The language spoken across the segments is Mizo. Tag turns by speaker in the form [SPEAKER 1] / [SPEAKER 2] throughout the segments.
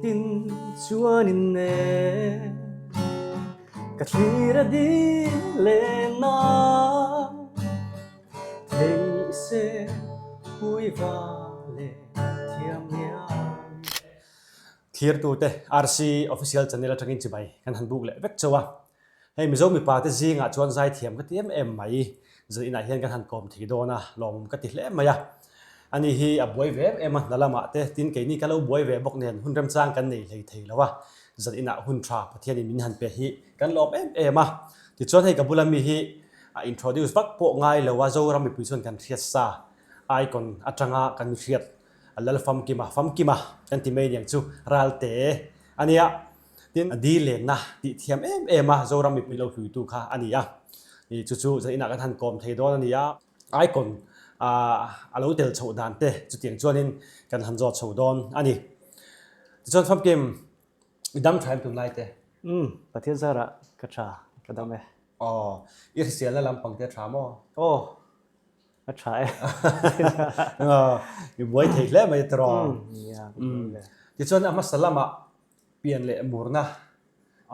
[SPEAKER 1] Engtin chuan in ne ka thlir a dil lehna Theih se puiva leh thiam hian.
[SPEAKER 2] Thlirtute RC Official Channel atangin chibai kan han buk leh vek chauh a. Hei Mizo mipa te zingah chuan zaithiam ka ti em em mai. Zan inah hian kan han kawm thei dawn a, lawmawm ka ti hle mai a. Ani hi a buai ve em em a, hna lamah te tin keini ka lo buai ve bawk nen hun remchang kan nei hlei thei lo a. Zan inah hun tha Pathianin min han pe hi kan lawm em em a. Tichuan hei ka bula mi hi a introduce vak pawh ngai lo a, Zoram mipui chuan kan hriat sa icon atanga kan hriat Lal Famkima, Famkima kan ti mai aniang chu Ralte a nia. Tin, a dil lenna tih thiam em em a Zoram mipui lo hluitu kha a ni a. Ih chu chu zan inah kan han kawm thei dawn a ni a. Icon a lo tel chhoh dan te chutiang chuanin kan han zawt chho dawn a ni. Tichuan Famkim i dam tha em tunlai te?
[SPEAKER 1] Umm, Pathian zarah ka tha, ka dam e.
[SPEAKER 2] Aw, i hriselna lampang te a tha maw?
[SPEAKER 1] Aw, A tha e.
[SPEAKER 2] I buai thei hle mai tiraw. Tichuan a hmasa lamah pian leh murna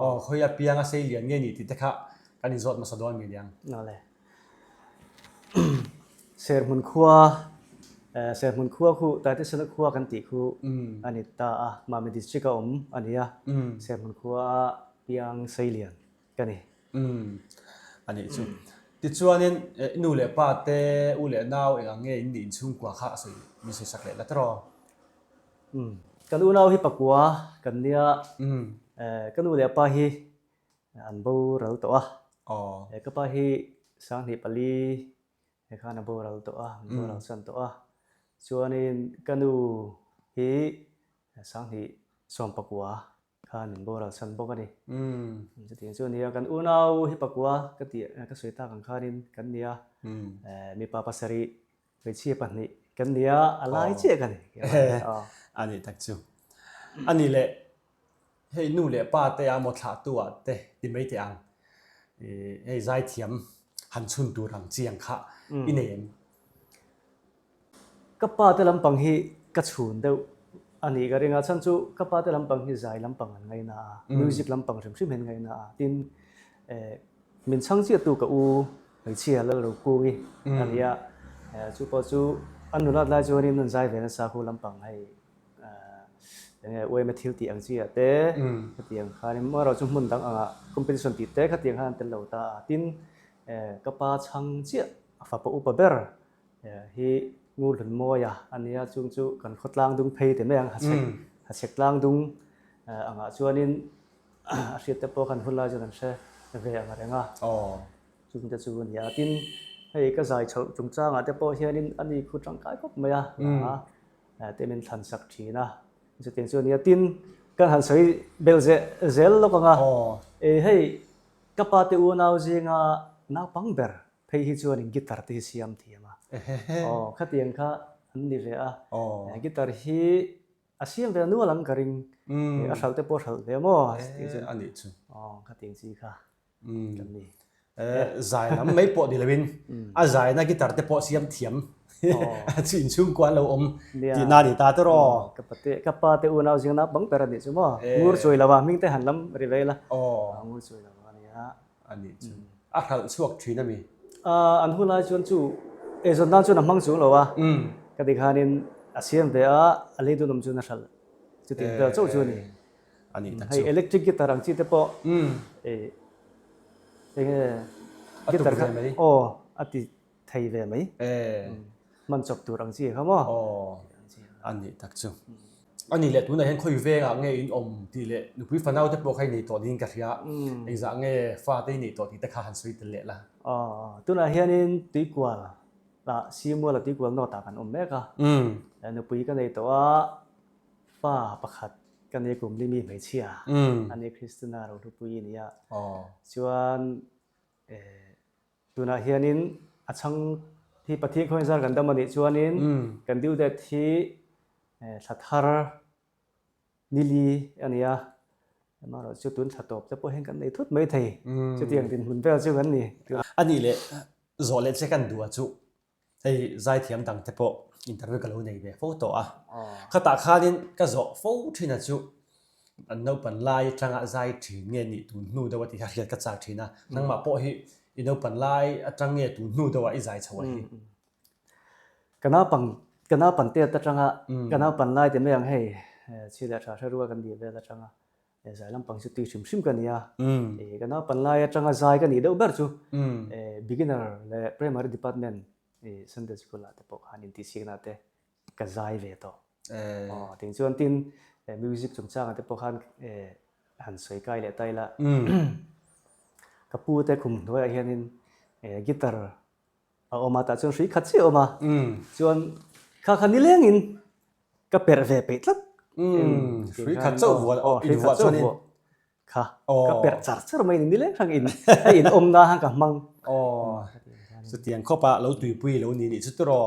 [SPEAKER 2] aw khawi a pianga sei lian nge ni tih te kha kan inzawt hmasa dawn mi niang.
[SPEAKER 1] Awle. Serhmun khua Serhmun khua khu Taitisana khua kan tih khu a ni ta a, Mami district a awm a ni a, Serhmun khua a piang sei lian. ka ni.
[SPEAKER 2] Umm a nih chu. Tichuanin i nu leh pa te, u leh nau eng ang nge in nih inchhungkua kha a sawi min sawi sak leh la tawh.
[SPEAKER 1] Umm kan unau hi pakua kan nia, ka nu leh pa hi an boral tawh a, ka pa hi 2004 he khan a boral tawh a, an boral san tawh a. Chuanin ka nu hi 2019 Khan min boral san bawk a ni. Chutiang chu a ni a, kan unau hi pakua ka tih ka sawi tak ang khanin kan ni a, mipa pasarih hmeichhia pahnih kan ni a, a lai chiah ka ni.
[SPEAKER 2] A nih tak chu. A nih leh hei nu leh pa te a maw thlahtu ah te ti mai teh ang hei zaithiam han chhun tur ang chi ang kha i nei em?
[SPEAKER 1] Ka pa te lampang hi ka chhun deuh a nih ka ring a, chhan chu ka pa te lampang hi zai lampang an ngaina a, music lampang hrim hrim hi an ngaina a, tin min chhang chiahtu ka u hmeichhia Lalrokungi a ni a, chu pawh chu an nulat lai chuanin an zai ve nasa khu lampang hei enge uaima thil tih ang chi ah te khatiang khanin amaherawh chu hmun dang angah competition tih te khatiang khan an tel lo ta a, tin ka pa chhang chiah a fapa upa ber Hi Ngurhlun Mawia a nia, chung chu kan khawtlang dung phei te mai ang, Hachhek Hachhek tlang dung angah chuanin a hriat te pawh khan hun lai chuan an hre ve ang reng a, chung te chu a ni a. Tin, hei ka zai chhoh chungchangah te pawh hianin a ni khu tangkai khawp mai a, te min thlan sak thin a, chutiang chu a ni a. Tin, kan han sawi bel zeh zel lawk ang a, hei ka pa te unau zinga naupang ber Phei hi chuanin guitar te hi siam thiam a. Aw, khatiang kha an ni ve a. Guitar hi a siam ve nual ang ka ring. A hralh te pawh a hralh ve maw?
[SPEAKER 2] A nih chu.
[SPEAKER 1] Aw, khatiang chi kha kan ni.
[SPEAKER 2] Zai lam mai pawh ni loin a zaina guitar te pawh siam thiam chu inchhungkua an lo awm tihna a ni ta te rawh.
[SPEAKER 1] Ka pate, ka pa te unau zing naupang ber a nih chu maw? Ngur chuai lo a, hming te han lam ri ve ila. Ngur chuai lo a nia.
[SPEAKER 2] A nih chu. A hralh chhuak thin a mi?
[SPEAKER 1] An hun lai chuan chu eizawn nan chuan a hmang chung lo a, ka ti khanin a siam ve a, a lei dunawm chuan a hralh chutiang vel chauh chu a ni.
[SPEAKER 2] A nih tak chu.
[SPEAKER 1] Hei electric guitar ang chi te pawh enge guitar kha aw a ti thei ve mai. Hman chawp tur ang chi kha maw?
[SPEAKER 2] Aw, a nih tak chu. A nih leh tunah hian khawi vengah nge in awm tih leh nupui fanau te pawh kha i nei tawh niin ka hria. Engzah nge fa te i nei tawh tih te kha han sawi tel leh la.
[SPEAKER 1] Aw, tunah hianin tuikual ah Simual a tuikual nawt ah kan awm mek a. Nupui ka nei tawh a, fa pakhat ka nei kum limi hmeichhia a ni Christina Rohlupui a ni a. Chuan Tunah hianin a chhang hi Pathian khawiin zar kan dam a nih chuanin kan due date hi thla thar nili a ni a, amaherawh chu tun thla tawp te pawh hian kan nei thut mai thei, chutiang dinhmun vel chu kan ni.
[SPEAKER 2] A nih leh zawh leh che kan duh a chu hei zaithiam dang te pawh interview ka lo nei ve fo tawh a, khatah khanin ka zawh fo thin a chu. An naupan lai atanga zai thin nge nih tun hnu deuh a tih kha hriat ka chak thin a. Nangmah pawh hi i naupan lai atang nge tun hnu deuh ah i zai chho a hi?
[SPEAKER 1] Ka naupang ka naupan tet atanga ka naupan lai ti mai ang hei chhi leh tha hre rual kan nih vel atanga zai lampang chu tui hrim hrim ka ni a. Ka naupan lai atanga zai ka nih deuh ber chu beginner leh primary department Sunday school ah te pawh khan intihsiakna te ka zai ve tawh. Aw ting chuan tin music chungchangah te pawh khan han sawi kai leh ta ila ka pu te khum hnuaiah hianin guitar a awm a tah chuan hrui khat chiah a awm a chuan kha kha nilengin ka perh ve peih tlat.
[SPEAKER 2] Hrui khat chauh vuah aw hrui khat chauh vuah.
[SPEAKER 1] Kha ka perh char char mai ni nileng hrang in a in awm na ka hmang.
[SPEAKER 2] Aw chutiang khawp ah lo tuipui lo ni nih chu tiraw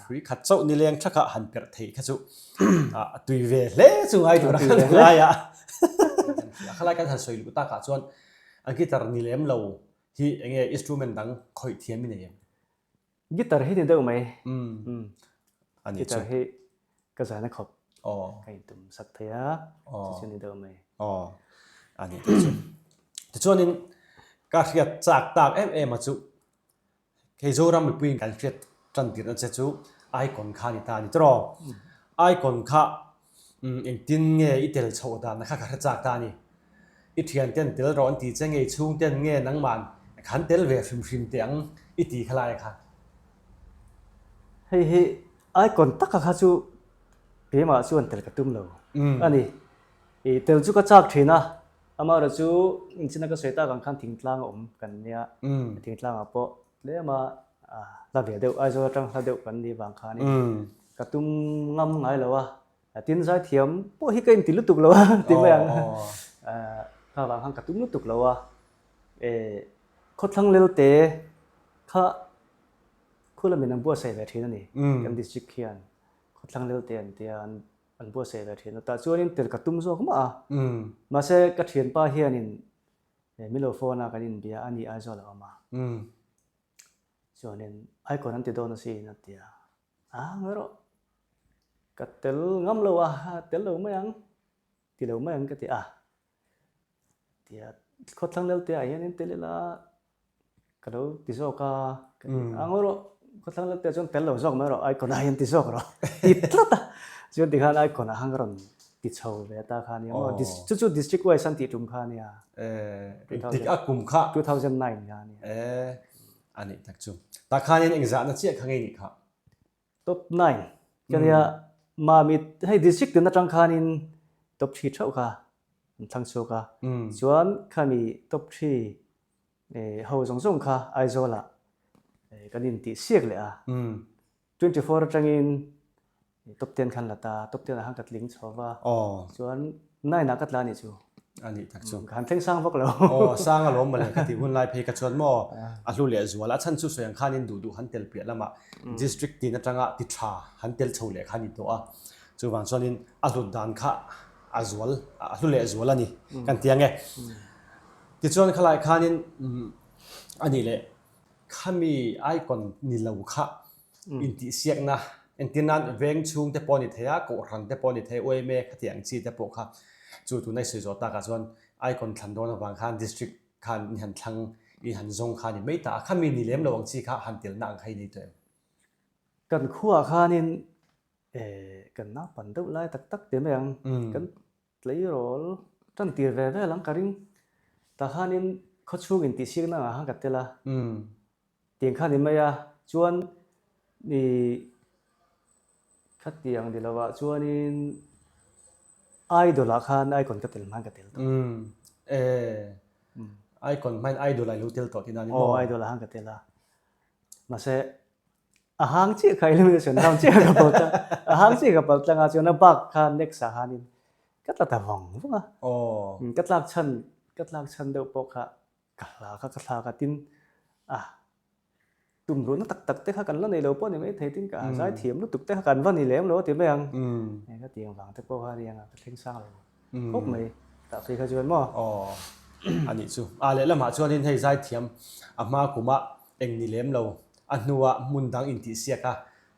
[SPEAKER 2] hrui khat chauh nileng thak ah han perh theih kha chu a tui ve hle chu ngai tur a kan ngai a. Khalai kan han sawi luh tak ah chuan a guitar ni lem lo hi enge instrument dang khawih thiam i nei em?
[SPEAKER 1] Guitar hi ni deuh mai. Guitar hi ka zan a khawp. Ka intum sak thei a, chu chu ni deuh mai.
[SPEAKER 2] Aw, a ni tih chu. Tichuanin ka hriat chak tak em em a chu hei Zoram mipuiin kan hriat tan tirhna che chu Icon kha a ni ta a ni tawh. Icon kha Engtin nge i tel chhoh dan kha ka hre chak ta a ni. I thianten tel rawh an ti che nge i chhungten nge nangman khan tel ve hrim hrim teh ang i ti kha lai kha.
[SPEAKER 1] Hei hi icon taka kha chu keimah chuan tel ka tum lo a ni. I tel chu ka chak thin a, amaherawh chu inchina ka sawi tak ang khan thingtlang a awm kan nia, thingtlangah pawh tlema hla ve deuh Aizawl atang hla deuh kan nih vang khanin ka tum ngam ngai lo a, tin zaithiam pawh hi ka inti lutuk lo a ti mai ang kha vang khan ka tum lutuk lo a, khawthlang lelte kha khu lamin an buatsaih ve thin a ni kan district hian khawthlang lelte an tia an buatsaih ve thin a tah chuanin tel ka tum zawk mah a, mahse ka thianpa hianin Min lo phone a kan inbia a ni Aizawl a awm a. Chuanin Icon an ti dawn asin a ti a. A ngawi rawh. Ka tel ngam lo a, tel lo mai ang, ti lo mai ang ka ti a. Tia khawthlang lel te ah hianin tel ila Ka lo ti zawk a, ka ti a ngawi rawh, khawthlang lam te chuan tel lo zawk mai rawh, icon ah hian ti zawk rawh ti tlat a, chuan tikhan icon ah khan ka rawn ti chho ve ta kha ania maw, chu chu district wise an tih tum kha ania.
[SPEAKER 2] Dik a kum kha.
[SPEAKER 1] 2009 kha ania.
[SPEAKER 2] Eh, a nih tak chu. Tah khanin engzahna chiah kha ngei nih kha?
[SPEAKER 1] Top 9 ka nia, Mamit hei district tin atang khanin top 3 theuh kha an thlang chhuak a, chuan khami top 3 Ho zawng zawng kha Aizawlah kan intih siak leh a, 24 atangin top 10 khan la ta, top 10 ah khan ka tling chho va, chuan 9 ah ka tla anih chu.
[SPEAKER 2] A nih tak chu.
[SPEAKER 1] Ka han thleng sang vak lo.
[SPEAKER 2] Aw, sang alawm mawle ka tih hun lai phei ka chuan maw a hlu leh zual a chhan chu sawi ang khanin duh duh han tel piah lamah district tin atanga ti tha han tel chho leh kha a ni tawh a, chuvang chuanin a hlut dan kha a zual a hlu leh zual a ni kan ti ang e. Tichuan khalai khanin a nih leh khami icon ni lo kha intihsiakna entir nan veng chhung te pawh a ni thei a, kohhran te pawh a ni thei a, UMA khati ang chi te pawh kha chu tuna i sawi zawh takah chuan icon thlan dawn avang khan district khan in han thlang in han zawng kha a ni mai ta a, khami ni lem lo ang chi kha han telna ang kha i nei tawh em?
[SPEAKER 1] Kan khuaah khanin kan naupan deuh lai tak tak ti mai ang, kan Tleirawl tan tir ve vel ang ka ring. Tah khanin khawchhung intihsiakna angah khan ka tel a. Tiang khan i mai a, chuan i khatiang ni lovah chuanin Idol ah khan icon ka tel hmain ka tel tawh.
[SPEAKER 2] E, icon hmain Idol ah i lo tel tawh tihna a ni maw?
[SPEAKER 1] Aw, Idol ah khan ka tel a. Mahse, A hang chiah kha elimination round chiah ka pal tlang a hang chiah ka pal tlang a chuan a bak kha next ah khanin ka tla ta vawng vawng a ka tlak chhan ka tlak chhan deuh pawh kha ka hla kha ka thlak a tin a tum ruhna tak tak te kha kan la nei lo pawh ni mai thei tin ka zai thiam lutuk te kha kan va ni lem lo a ti mai ang ka tiang vang te pawh kha aniang a ka thleng sang lo khawp mai tah phei kha chuan maw
[SPEAKER 2] aw a nih chu a lehlamah chuanin hei zai thiam a hma kumah eng ni lem lo A hnuah hmun dang intihsiak a.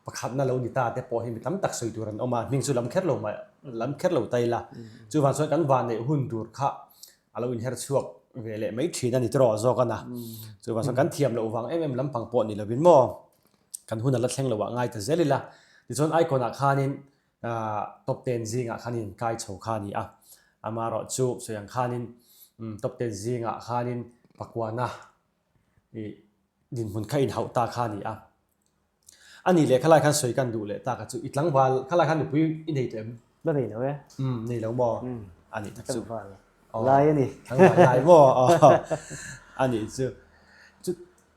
[SPEAKER 2] Pakhatna lo ni ta te pawh hi mi tam tak sawi tur an awm a, hming chu lam kher lo mah lam kher lo ta ila. Chuvang chuan kan vanneih hun tur kha a lo inher chhuak ve leh mai thin a ni tawh zawk a na. Chuvang chuan kan thiam loh vang em em lampang pawh ni lovin maw kan hun a la thleng loh ah ngai ta zel ila. Tichuan icon ah khanin top ten zingah khan inkai chho kha a ni a. Amaherawhchu sawi ang khanin top ten zingah khanin pakuana ih dinhmun kha inhauh ta kha a ni a. A nih leh khalai khan sawi kan duh leh tak a chu i tlangval khalai khan nupui i nei tawh em?
[SPEAKER 1] La nei lo e.
[SPEAKER 2] Umm nei lo maw? A nih tak chu.
[SPEAKER 1] Tlangval lai a ni.
[SPEAKER 2] Tlangval lai maw? A nih chu. Chu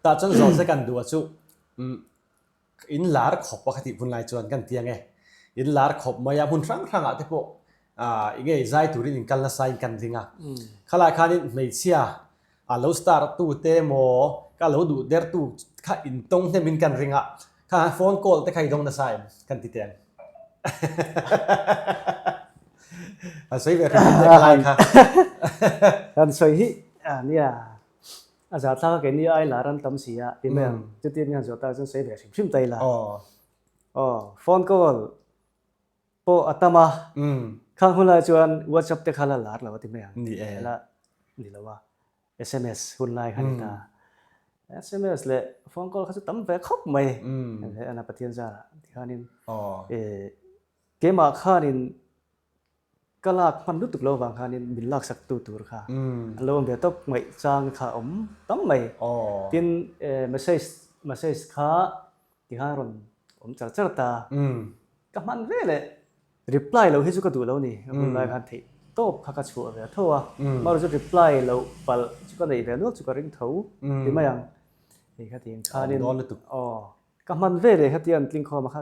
[SPEAKER 2] tah chuan zawh che kan duh a chu umm in lar khawp a kha tih hun lai chuan kan ti ang e. In lar khawp mai a hmun hrang hrangah te pawh ah enge zai turin in kal nasa in kan ring a. Khalai khanin hmeichhia A lo star tu te maw ka lo duh der tu kha in tawng hnem in kan ring a, kha phone call te kha i dawng nasa em kan ti teng. Han sawi ve hrim hrim teh khalai kha.
[SPEAKER 1] Han sawi hi a nia a zah thlak a keini ai lar an tam si a ti mai ang chutin hian zawh tak chuan sawi ve hrim hrim ta ila. Aw phone call pawh a tam a, khang hun lai chuan WhatsApp te kha la lar lo a ti mai ang.
[SPEAKER 2] Ni e.
[SPEAKER 1] La ni lo a, sms hun lai kha ni ta. Sms leh phone call kha chu tam ve khawp mai. Ana Pathian zarah tikhanin keimah khanin ka lak hman lutuk lo vang khanin min laksak tu tur kha an lo awm ve tawp ngaih chang kha awm tam mai. Tin message message kha Tikhan rawn awm char char ta. Ka hman ve leh reply lo hi chu ka duh lo ni. A hun lai khan theih tawp kha ka chhuah ve tho a. Mahse chu reply loh palh chu ka neih ve nual chu ka ring tho ti mai ang. Hei kha tiin khanin aw ka hman ve leh kha tian tling khawm a kha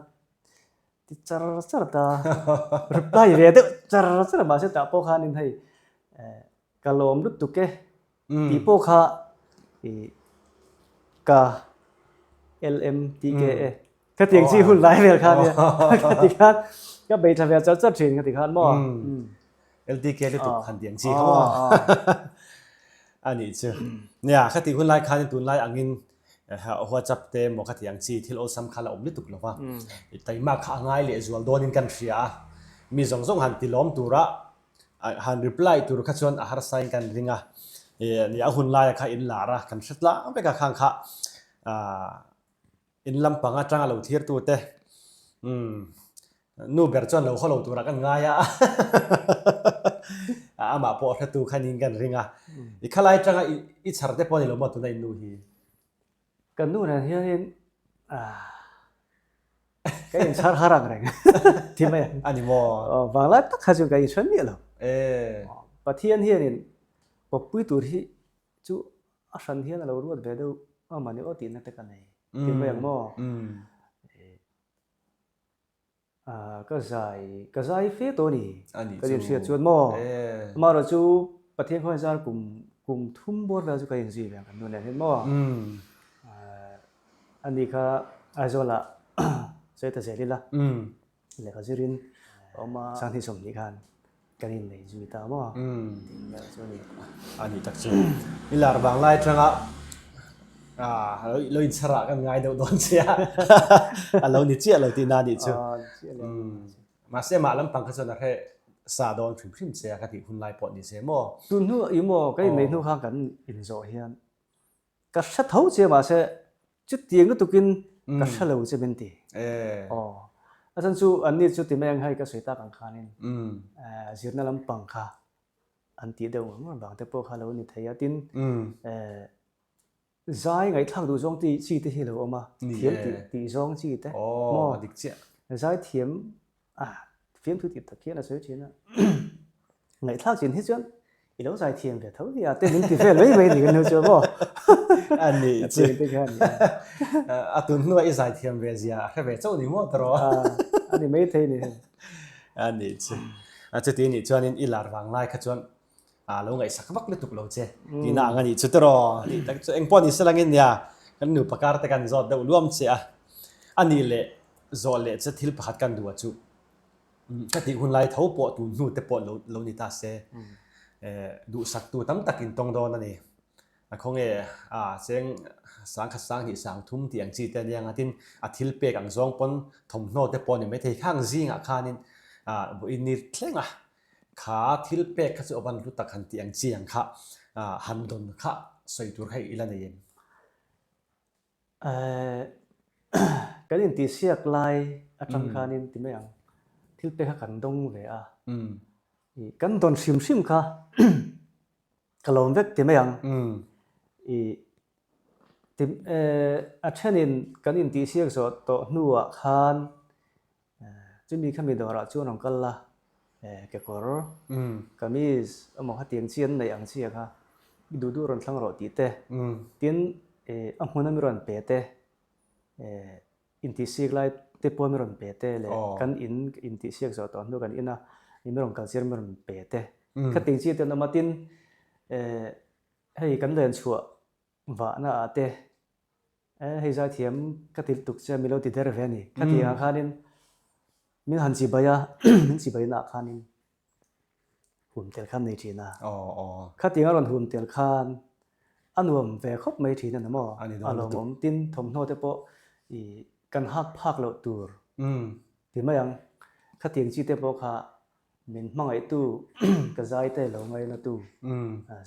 [SPEAKER 1] ti char char ta. Reply ve deuh char char mahse tah pawh khanin hei Ka lawm lutuk e tih pawh kha i ka LMTK e. Khatiang chi hun lai vel kha nia. Khati khan ka bei thla vel char char thin khati khan maw.
[SPEAKER 2] LTK lutuk han tiang chi kha maw. A nih chu. Nia khati hun lai khan tunlai angin WhatsApp te maw khati ang chi thil awlsam kha la awm lutuk lo va. Taima kha a ngai leh zual dawnin kan hria a. Mi zawng zawng han ti lawm tura Han reply tur kha chuan a harsa in kan ring a, nia a hun laia kha in lar a, kan hre tlang vek a khang kha in lampang atanga lo thlir tu te umm nu ber chuan lo haw lo turah kan ngai a, amah pawh hre tu kha niin kan ring a, i khalai atanga i chhar te pawh a ni lo maw tuna in nu hi?
[SPEAKER 1] Kan nu nen hianin Ka inchhar har ang reng ti mai ang.
[SPEAKER 2] A ni maw?
[SPEAKER 1] Vanglai tak kha chu ka inhre miah lo. Pathian hianin kawppui tur hi chu a hran hian a lo ruat ve deuh a mah ni aw tihna te ka nei ti mai ang maw? Ka zai ka zai fe tawh a ni ka inhriat chuan maw? Amaherawhchu Pathian khawngaih zar kum kum thum bawr vel chu ka inzui ve ang kan nu nen hian maw? A ni kha Aizawlah sawi ta zel ila lehkha zirin a awm a, Sanghnih 20 khan kan innei zui ta maw? Tih vel chu a ni.
[SPEAKER 2] A nih tak chu. I lar vang lai atanga lo inchhar ah kan ngai deuh dawn che a, a lo ni chiah lo tihna a nih chu. Mahse mah lampang kha chuan a hre sa dawn hrim hrim che a ka tih hun lai pawh ni se maw?
[SPEAKER 1] Tun hnu i maw ka innei hnu khan kan inzawh hian Ka hre tho che mahse chutiang lutukin ka hre lo che min ti. Aw. A chan chu anni chu ti mai ang hei ka sawi tak ang khanin zirna lampang kha an tih deuh ngawr ngawr vang te pawh kha lo ni thei a. Tin, zai ngaihthlak duh zawng chi te hi lo awm a, thiam tih zawng chi te.
[SPEAKER 2] Aw, a dik chiah.
[SPEAKER 1] Zai thiam A, fiamthu tih tak hian a sawi thin a. Ngaihthlak chin hi chuan i lo zai thiam ve tho nia te min ti vel mai mai ni kan lo chuan maw.
[SPEAKER 2] A ni chu. A tun hnuah i zai thiam ve zia a hre ve chauh ni maw tawh.
[SPEAKER 1] A ni mai thei ni.
[SPEAKER 2] A ni chu. A chuti nih chuanin i lar vang lai kha chuan a lo ngaihsak vak lutuk lo che tihna ang a nih chu tawh. Tih tak chu engpawh ni se langin nia kan nupa kar te kan zawt deuh luam che a. A nih leh Zawh leh che thil pakhat kan duh a chu ka tih hun lai tho pawh tun hnu te pawh lo lo ni ta se duhsak tu tam tak in tawng dawn a ni. A khawnge a cheng Sangkhat sanghnih sangthum tih ang chi te ania nga tin a thil pek ang zawng pawn thawmhnaw te pawh a ni maithei khang zingah khanin ah vawiin ni thleng a kha thil pek kha chu a van hlu tak han tih ang chi ang kha ah han dawn kha sawi tur kha i la nei em?
[SPEAKER 1] Kan intihsiak lai atang khanin ti mai ang thil pek kha kan dawng ve a kan dawn hrim hrim kha Ka lawm vek ti mai ang. I ti a thenin kan intihsiak zawh tawh hnuah khan chumi khami dawrah chuan rawn kal la kekawr, kamis emaw khatiang chi an neih ang chi a kha i duh duh rawn thlang rawh tih te, tin a hmun a mi rawn pe te Intihsiak lai te pawh mi rawn pe te leh kan in intihsiak zawh tawh hnu kan in a mi rawn kal chir mi rawn pe te. Khating chi te an awm a tin hei kan len chhuah vahna ah te hei zaithiam ka ti lutuk che mi lo ti der ve a ni. Khating ah khanin min han chibai a min chibai na ah khanin hum tel khan nei thin a. Khatiang a rawn hum tel khan a nuam ve khawp mai thin a ni maw? A lawmawm. Tin, thawmhnaw te pawh i kan hak phak loh tur ti mai ang. Khatiang chi te pawh kha min hmangaihtu ka zai te lo ngaina tu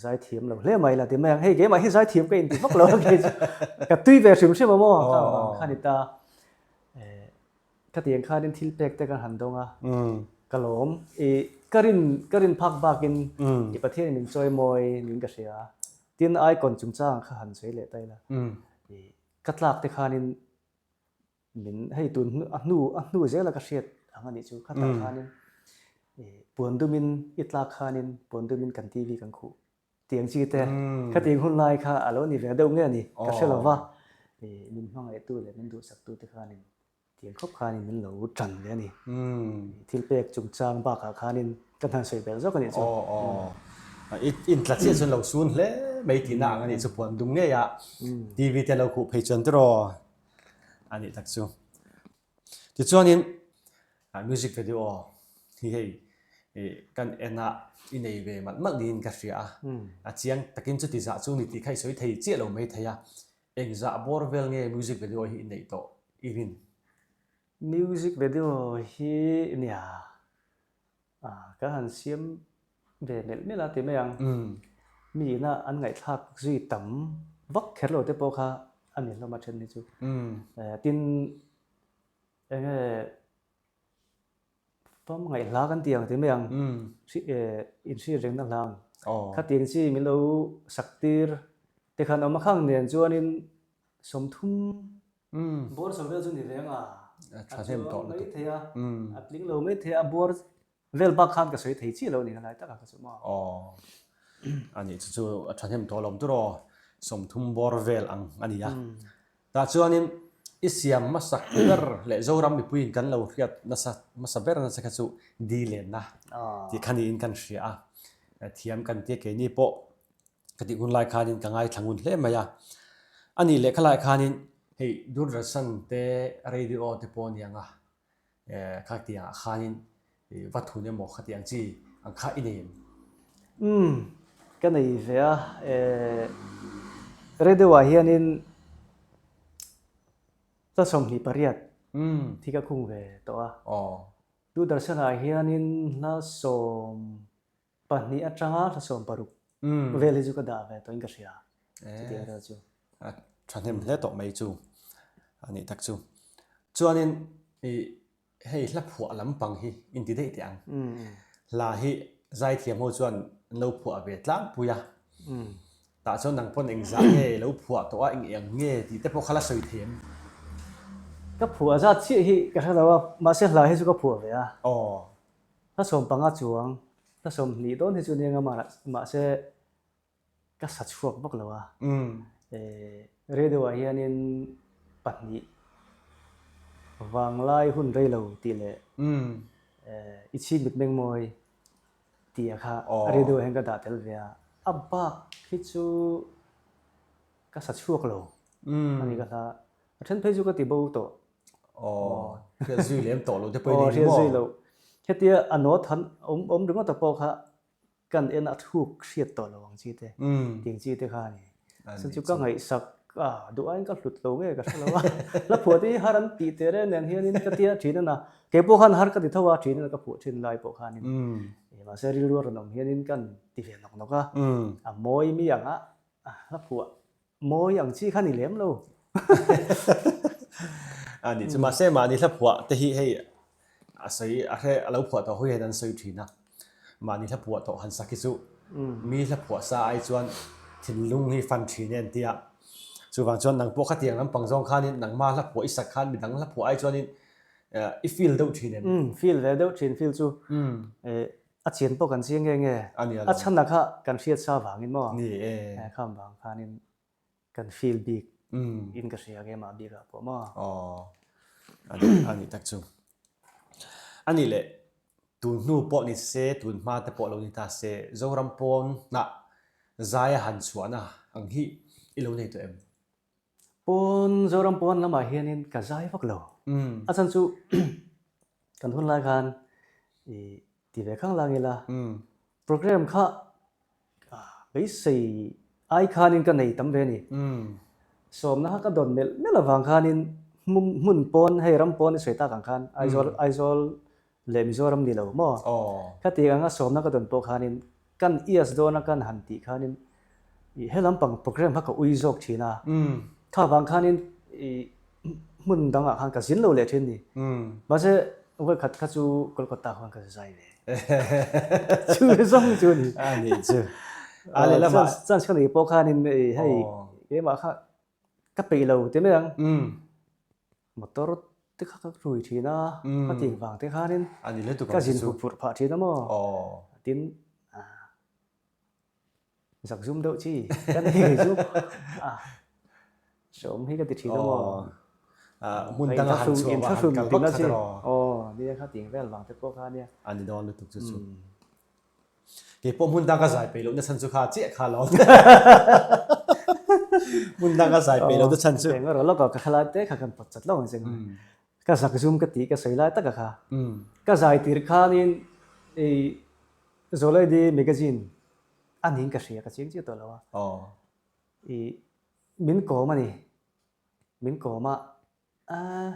[SPEAKER 1] zai thiam lo hle mai la ti mai ang. Hei keimah hi zai thiam ka inti vak lo a kei chu ka tui ve hrim hrim a maw? Kha vang kha ni ta. Khatiang khanin thil pek te kan han dawng a, ka lawm. I ka rin ka rin phak bakin i Pathianin min chawi mawi niin ka hria. Tin, icon chungchang kha han sawi leh ta ila. I ka tlak te khanin min hei tun hnu a hnu a hnu zela ka hriat ang a nih chu. Khatah khanin i puan dumin i tlak khanin puan dumin kan TV kan khuh Tiang chi te, khatiang hun lai kha a lo ni ve deuh nge ni, ka hre lo va, min hmangaihtu leh min duhsaktu te khanin tiang khawp khanin min lo tan ve a ni. Thil pek chungchang bakah khanin ka hnan sawi belh zawk a nih chu.
[SPEAKER 2] Aw aw, i intla chiah chuan lo sun hle mai tihna ang a nih chu puan dum ngei a, TV te lo khuh phei chuan tiraw a nih tak chu. Tichuanin music video hi hei kan en a i nei ve malh malh niin ka hria a, a chiang takin chuti zah chu ni tih kha i sawi thei chiah lo mai thei a, engzah bawr vel nge music video hi i neih tawh i rin?
[SPEAKER 1] Music video hi nia ka han siam ve melh melh a ti mai ang, mi ina an ngaihthlak zui tam vak kher lo te pawh kha a ni hlawm a then hi chu. Tin eng nge fam ngaih hla kan ti ang ti mai ang, inhriat rengna hla ang. Khatiang chi min lo sak tir te khan awm a khang nen chuanin 30 bawr chho vel chu ni ve ang a, a chuang mai thei a, a tling lo mai thei a, a bawr Vel bak khan ka sawi thei chiah lo a ni ka lai tak a ka chu maw.
[SPEAKER 2] Aw a nih chu chu a thahnem tawh lo tur aw 30 bawr vel ang a ni a. Tah chuanin i siam hmasak ber leh Zoram mipuiin kan lo hriat nasa hmasa ber nasa kha chu di lenna tih kha niin kan hria a. Thiam kan tia keini pawh ka tih hun lai khanin ka ngaithla ngun hle mai a. A nih leh khalai khanin hei Doordarshan te radio te pawh a ni ang a. Kha tiangah khanin va thun emaw kha tiang chi ang kha i nei em?
[SPEAKER 1] Umm, ka nei ve a. Radio ah hianin hla 28 thi ka khung ve tawh a. Doordarshan ah hianin hla 12 atanga hla 16 vel hi chu ka dah ve tawhin ka hria chutiang vel chu.
[SPEAKER 2] A thahnem hle tawh mai chu a nih tak chu. Chuanin i hei hla phuah lampang hi inti daih teh ang. Hla hi zaithiam ho chuan an lo phuah ve tlangpui a. Tah chuan nang pawn engzah nge lo phuah tawh a eng eng nge tih te pawh kha la sawi thei em?
[SPEAKER 1] Ka phuah zat chiah hi ka hre lo a, mahse hla hi chu ka phuah ve a. Hla 15 chuang, hla 20 dawn hi chu nia nga mahse ka sa chhuak vak lo a. Radio ah hianin pahnih vanglai hun rei lo tih leh i chhing mit meng mawi tih ah kha radio ah hian ka dah tel ve a. A bak hi chu ka sa chhuak lo a ni ka hla. A then phei chu ka ti bo tawh.
[SPEAKER 2] Aw, hriat zui lem tawh lo te pawh i nei ni maw? Aw, hriat zui lo.
[SPEAKER 1] Hetia a note han awm ringawt a pawh kha kan en a thluk hriat tawh lo ang chi te, tiang chi te kha a ni. Chuan chu ka ngaihsak. Ka duh aiin ka hlut lo nge ka hre lo a, hla phuah te hi har an tih teh reng nen hianin ka tia thin a na, kei pawh khan har ka ti tho a, thin a ka phuah thin lai pawh khanin mahse rilru a rawn awm hianin kan ti ve nawk nawk a, a mawi mi ang a, hla phuah mawi ang chi kha ni lem lo.
[SPEAKER 2] A nih chu mahse mahni hla phuah te hi hei a sawi a hre a lo phuah tawh hawi hian an sawi thin a, mahni hla phuah tawh han sak hi chu mi hla phuah sa ai chuan thinlung hi fan thin e an ti a, chuvang chuan nang pawh khatiang lampang zawng khanin nangma hla phuah i sak khan midang hla phuah ai chuanin i feel deuh thin em?
[SPEAKER 1] Umm feel ve deuh thin feel chu a chian pawh kan chiang nge nge a chhanna kha kan hriat sa vangin maw?
[SPEAKER 2] Ni e.
[SPEAKER 1] Kham vang khanin Kan feel bik in ka hria keimah bik ah pawh maw?
[SPEAKER 2] Aw, a nih tak chu. A nih leh, tun hnu pawh ni se, tun hma te pawh lo ni ta se, Zoram pawnah zai a han chhuahna ang hi i lo nei tawh em?
[SPEAKER 1] Pawn, Zoram pawn lamah hianin ka zai vak lo. A chhan chu kan hun lai khan i ti ve khang lang ila, program kha Beisei ai khanin ka nei tam ve a ni. Sawmna kha ka dawn melh melh avang khanin hmun pawn hei ram pawn i sawi tak ang khan Aizawl Aizawl leh Mizoram ni lo maw? Khati anga sawmna ka dawn pawh khanin kan ias dawn a kan han tih khanin i he lampang program kha ka ui zawk thin a. Kha vang khanin i hmun dangah khan ka zin lo leh thin ni. Mahse vawikhat kha chu Kolkata khan ka zai ve. Chu zawng chu ni.
[SPEAKER 2] A ni chu. A leh lamah.
[SPEAKER 1] Chance ka nei pawh khanin hei keimah kha ka peih lo ti mai ang. Motor te kha ka rui thin a, ka tih vang te khanin ka zin hup phurh phah thin a maw. Tin Zak zum deuh chi ka nei ngei chu a hreawm hi ka ti thin a maw.
[SPEAKER 2] Hmun danga han chhuah va han kal vak kha tiraw.
[SPEAKER 1] Aw nia kha ting vel vang te pawh kha nia.
[SPEAKER 2] A ni dawn lutuk chu chu. Kei pawh hmun dang ka zai peih lohna chhan chu kha chiah kha lo. Hmun dang ka zai peih lohna chhan chu.
[SPEAKER 1] Eng erawh lawk ka khalai te kha kan pawt chat lo ang che. Ka zak zum ka tih ka sawi lai taka kha. Ka zai tir khanin i Zawlaidi magazine a niin ka hria, ka chiang chiah tawh lo a. I min kawm a ni, min kawm a, aaa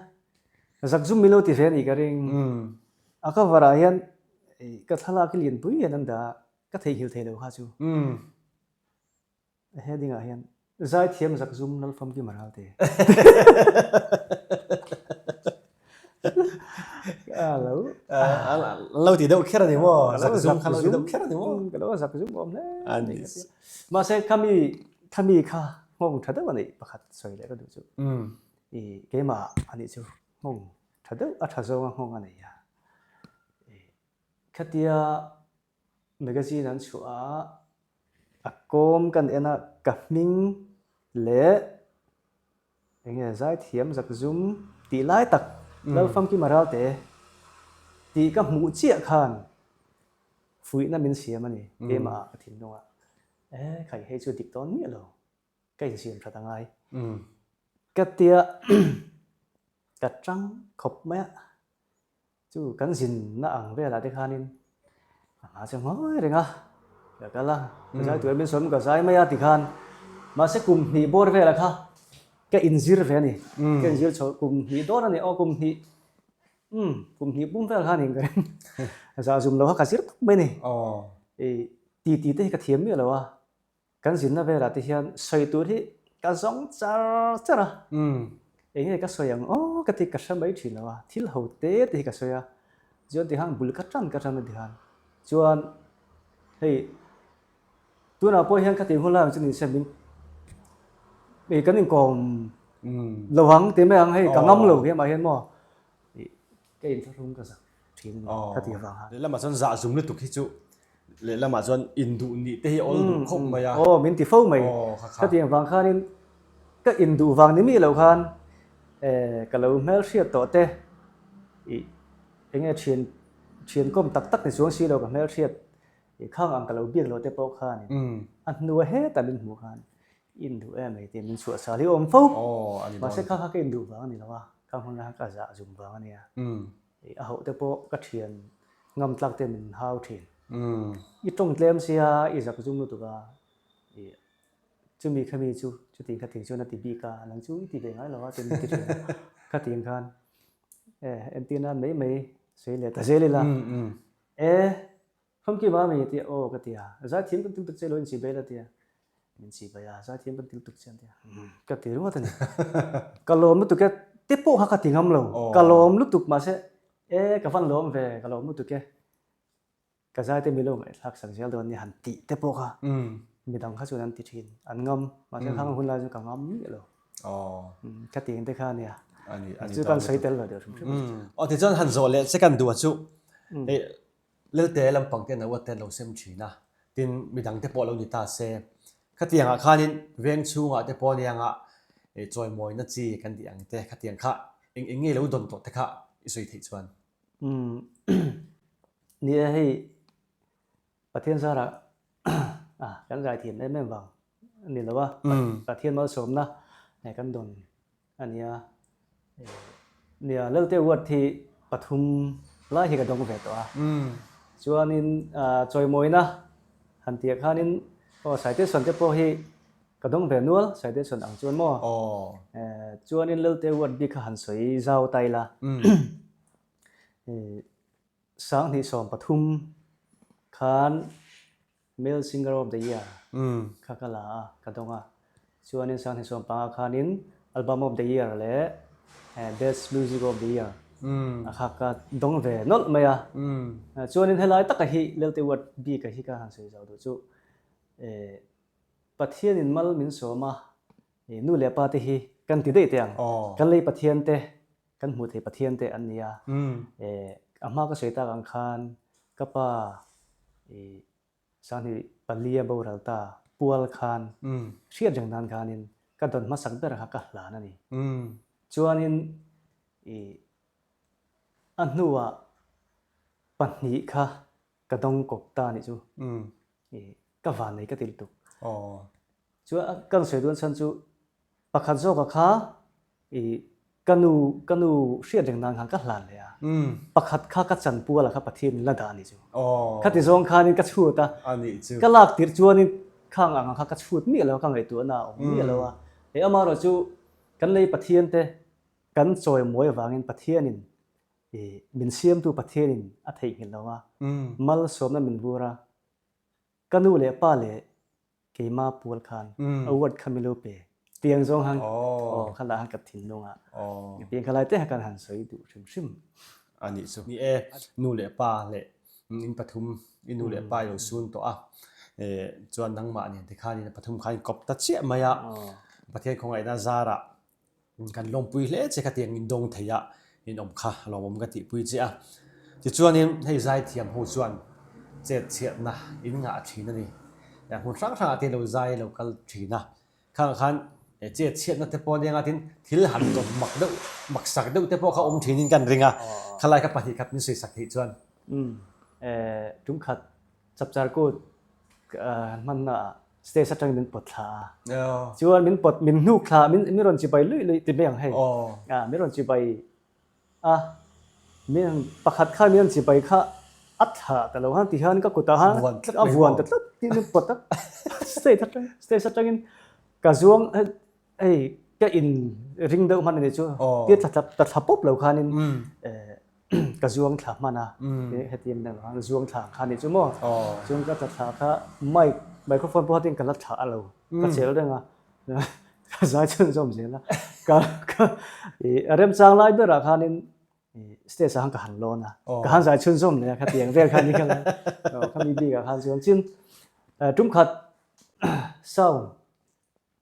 [SPEAKER 1] zakzum min lo ti ve a nih ka ring. A cover ah hian ka thlalak hi lianpui hian an dah a, ka theihnghilh thei lo kha chu. A heading ah hian Zaithiam Zakzum Lalfamkim a ral te. A lo.
[SPEAKER 2] An lo ti deuh kher a ni maw? Zakzum kha lo ti deuh kher a ni maw?
[SPEAKER 1] Ka lo zakzum awm hle. A ni. Mahse khami khami kha nghawng tha deuh a nih pakhat sawi leh ka duh chu. I keimah a nih chu nghawng tha deuh a tha zawnga nghawng a nei a. Khatia Magazine an chhuah a, a kawm kan en a, ka hming leh eng nge zaithiam zakzum tih lai tak Lalfamkima Ralte tih ka hmuh chiah khan fuihna min siam a ni keimah ah ka thinlung ah e khai hei chu dik dawn miah lo ka insiam that a ngai ka tia ka tang khawp mai a. Chu kan zinna ang velah te khanin a hma chu ngawi reng a, ka kal a, ka zai tur min sawm ka zai mai a tikhan mahse kum hnih bawr velah kha ka inzir ve a ni, ka inzir chho kum hnih dawn a ni aw kum hnih umm kum hnih pum vel khan in ka ring zah zum lo kha ka zir tawp mai a ni, i titi te hi ka thiam miah lo a. Kan zinna velah te hian sawi tur hi ka zawng char char a, eng nge ka sawi ang aw ka ti ka hre mai thin lo a, thil ho te te hi ka sawi a, chuan tikhan bul ka tan ka tan a tikhan chuan hei tunah pawh hian khatiang hun lai ang chu ni se min kan inkawm lo ang ti mai ang hei ka ngam lo hian mah hian maw Ka inthlahrung ka zak thin a ni ka ti avang
[SPEAKER 2] a. Lehlamah chuan zah zum lutuk hi chu lehlamah chuan induh nih te hi awl duh khawp mai a.
[SPEAKER 1] Aw min ti fo mai. Ka ti avang khanin ka induh vang ni miah loh khan ka lo hmelhriat tawh te ih eng nge thian thian kawm tak tak ni chuang si lo ka hmelhriat ih khang ang ka lo biak loh te pawh khanin a hnua hetah min hmuh khan Induh em ei tih min chhuah sal hi awm fo. Mahse kha kha ka induh vang a ni lo a, ka hmun kha ka zah zum vang a nia. A hoh te pawh ka thian ngam tlak te min hau thin. I tawng tlem sia i zak zum lutuk a, chumi khami chu. Chuti kha ting chuan a ti bik a, nang chu i ti ve ngai lo a tin ti thin a. Khatiang khan e entir nan mai mai sawi leh ta zel ila. E Famki Mami a tia, aw ka ti a, zaithiam kan til tuk che lo inchih bai la tia. Min chih bai a, zaithiam kan til tuk che an tia. Ka ti ringawt a ni. Ka lawm lutuk e, te pawh kha ka ti ngam lo. Ka lawm lutuk mahse e ka van lawm ve, ka lawm lutuk e. Ka zaite mi lo ngaihthlak sak zel dawn nia han tih te pawh kha midang kha chuan an ti thin, an ngam. Mahse khang hun lai chu ka ngam miah lo. Ka ti ang te kha ania. Chu kan sawi tel lo deuh hrim hrim.
[SPEAKER 2] Aw tichuan han zawh leh che kan duh a chu hei Lelte lampang te naua te an lo sem thin a, tin midang te pawh lo ni ta se. Khatiang ah khanin veng chhungah te pawh anianga chawimawina chi kan tih ang te khatiang kha eng eng nge lo dawn tawh te kha i sawi theih chuan.
[SPEAKER 1] Ni e, hei Pathian zarah kan zaithiam em em vang a ni lo a, Pathian malsawmna kan dawn a nia. Nia, Lelte Award hi pathum lai hi ka dawng ve tawh a, chuanin chawimawina han tih ah khanin aw Saitesawn te pawh hi Ka dawng ve nual, citation ang chuan maw? Chuanin Lelte Award bik kha han sawi zau ta ila. 2013 khan Male Singer of the Year kha ka la a, ka dawng a. Chuanin 2015 khanin Album of the Year leh Best Music of the Year a kha ka dawng ve nawlh mai a. Chuanin helai taka hi Lelte Award bika hi ka han sawi zau duh chu Pathianin mal min sawm a, nu leh pa te hi kan ti daih teh ang. Kan lei Pathian te, kan hmuh theih Pathian te an ni a. A hma ka sawi tak ang khan ka pa 2004 a boral ta pual khan hriat reng nan khanin ka dawn hmasak ber kha ka hlan a ni. Chuanin a hnuah pahnih kha ka dawng kawp ta nih chu ka van nei ka ti lutuk. Chuan kan sawi dawn chhan chu pakhat zawka kha i ka nu ka nu hriat reng nan khan ka hlan leh a, pakhat kha ka chan puala kha Pathian in la dah nih chu. Khati zawng khanin ka chhut a, ka lak tirh chuanin khang ang kha ka chhut miah lo a, ka ngaihtuahna a awm miah lo a. Hei amaherawh chu kan lei Pathian te kan chawimawi avangin Pathianin I min siamtu Pathianin a theihnghilh lo a, malsawmna min vur a, ka nu leh pa leh keima pual khan award kha min lo pe tiang zawng han aw kha lah han ka thinlung a, tiang kha lai te kha kan han sawi duh hrim hrim.
[SPEAKER 2] A nih chu. Ni e, nu leh pa leh in pathum, i nu leh pa i lo sun tawh a, chuan nangmah nen tikhanin a pathum khan in kawp ta chiah mai a, Pathian khawngaihna zarah Kan lawmpui hle che khatiang in dawng thei a in awm kha lawmawm ka tihpui che a. Tichuanin hei zaithiam ho chuan chet chhiatna in ngah thin a ni. Hmun hrang hrangah te lo zai lo kal thin a. Khangah khan chet chhiatna te pawh ania tin thil han dawm mak deuh mak sak deuh te pawh kha awm thin in kan ring a. Khalai kha pahnih khat min sawi sak theih chuan.
[SPEAKER 1] Umm tumkhat Chapchar kut han hmanna ah stage atangin min pawt thla a. Chuan min pawt min hnuk thla min min rawn chibai luih luih ti mai ang hei. Min rawn chibai a min pakhat khan min rawn chibai kha a thla ta lo han ti hian ka kutah khan a vuan ta tlat tin min pawt a stage atang stage atangin ka zuang hei ka in ring deuh hman a nih chu tia thla ta thla pawp lo khanin ka zuang thla hman a hetiang deuh khan zuang thla kha nih chu maw chuan ka tla thla kha mic microphone pawh hatin ka la thla a lo ka chel reng a ka zai chhunzawm zel a ka ka i a remchang lai berah khanin stage ah khan ka han lawn a ka han zai chhunzawm leh a khatiang vel khan ni kha khami bikah khan chuan chin tum khat sound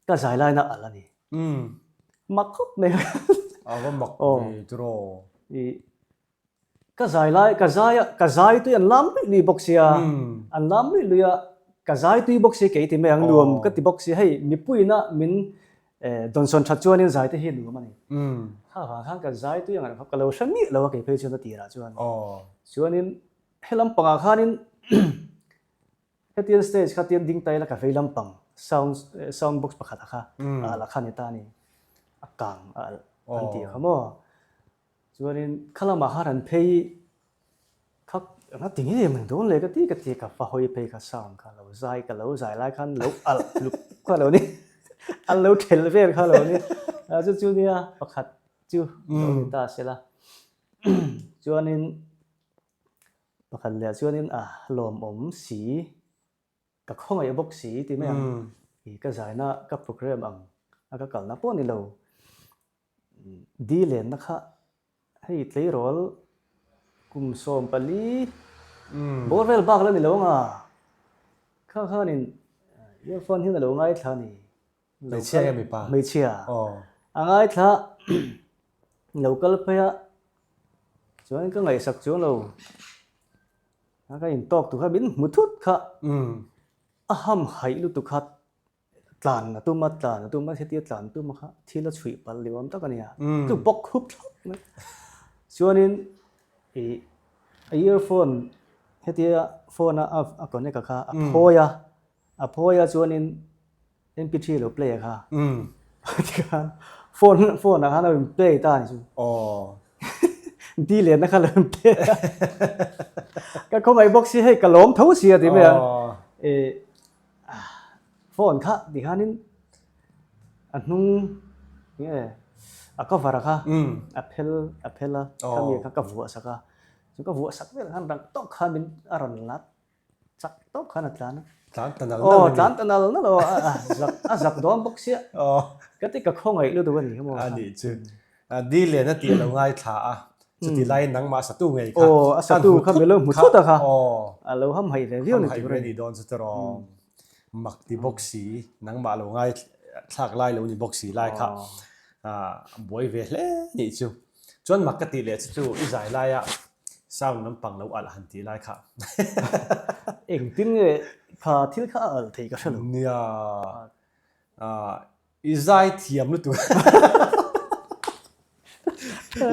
[SPEAKER 1] Ka zai laina alh a ni. Mak khawp mai.
[SPEAKER 2] A va mak ve tiraw.
[SPEAKER 1] I ka zai lai ka zai a ka zai tui an lam luih luih bawk sia an lam luih luih a ka zai tui bawk sia kei ti mai ang nuam ka ti bawk sia hei mipuiina min dawnsawn that chuanin zai te hi nuam a ni. Kha vang khan ka zai tui ang ka lo hre miah lo a kei phei chuan a tirah chuan. Chuanin helam pangah khanin Hetiang stage kha tiang ding taila ka vei lampang sound sound box pakhat a kha a alh a kha ni ta a ni. A kang a alh an tih kha maw. Chuanin kha lamah khan an phei kha eng a ti nge mai dawn le ka ti ka ti ka fa hawi phei kha sound kha lo zai ka lo zai lai khan lo alh hluk kha lo ni. An lo thelh vel kha lo ni. Chu chu nia pakhat chu lo ni ta se la. Chuanin pakhat leh chuanin a lawmawm si ka khawngaih bawk si ti mai ang. Ka zaina ka program ang a ka kalna pawh ni lo. Di lenna kha hei tleirawl kum 14 bawr vel bak la ni lo anga kha khanin earphone hian a lo ngaithla a ni.
[SPEAKER 2] Hmeichhia nge mipa?
[SPEAKER 1] Hmeichhia. A ngaithla lo kal phei a chuan ka ngaihsak chuang lo a ka intawk tur kha min hmu thut kha a hamhaih lutuk kha Tlan a tum a, tlan a tum a, hetia tlan tum a kha thil a chhuih palh ni awm tak a nia. Chu bawk khup thlap mai. Chuanin ih a earphone hetia phone a a connect a kha a phawi a, a phawi a chuanin mp3 lo play a kha. Tikhan phone phone ah khan a rawn play ta a ni chu. Di lenna kha lo rawn play a. Ka khawngaih bawk si hei ka lawm tho si a ti mai a. Ih Phone kha ti khanin a hnung nge a cover a kha a phel a phel a khami kha ka vuah sak a chu ka vuah sak vel khan rang tawk khan min a rawn lat chak tawk khan a tlan a
[SPEAKER 2] tlan ta nal nal
[SPEAKER 1] aw tlan ta nal nal aw a zak a zak dawn bawk sia ka ti ka khawngaih lutuk a ni kha maw
[SPEAKER 2] a nih chu Di len a tih a lo ngaithla a, chuti laiin nangmah satu ngei kha
[SPEAKER 1] Aw, a satu kha mi lo hmu thut a kha. A lo hamhaih ve viau ni
[SPEAKER 2] tur a ni. Hamhaih ve ni dawn chu tawrh mak ti bawk si, nangmah lo ngaithlak lai lo ni bawk si lai kha a buai ve hle nih chu. Chuan mak ka tih leh chu chu i zai laia sound lampang lo alh han tih lai kha.
[SPEAKER 1] Engtin nge kha thil kha a alh thei ka hre lo.
[SPEAKER 2] Nia. I zai thiam lutuk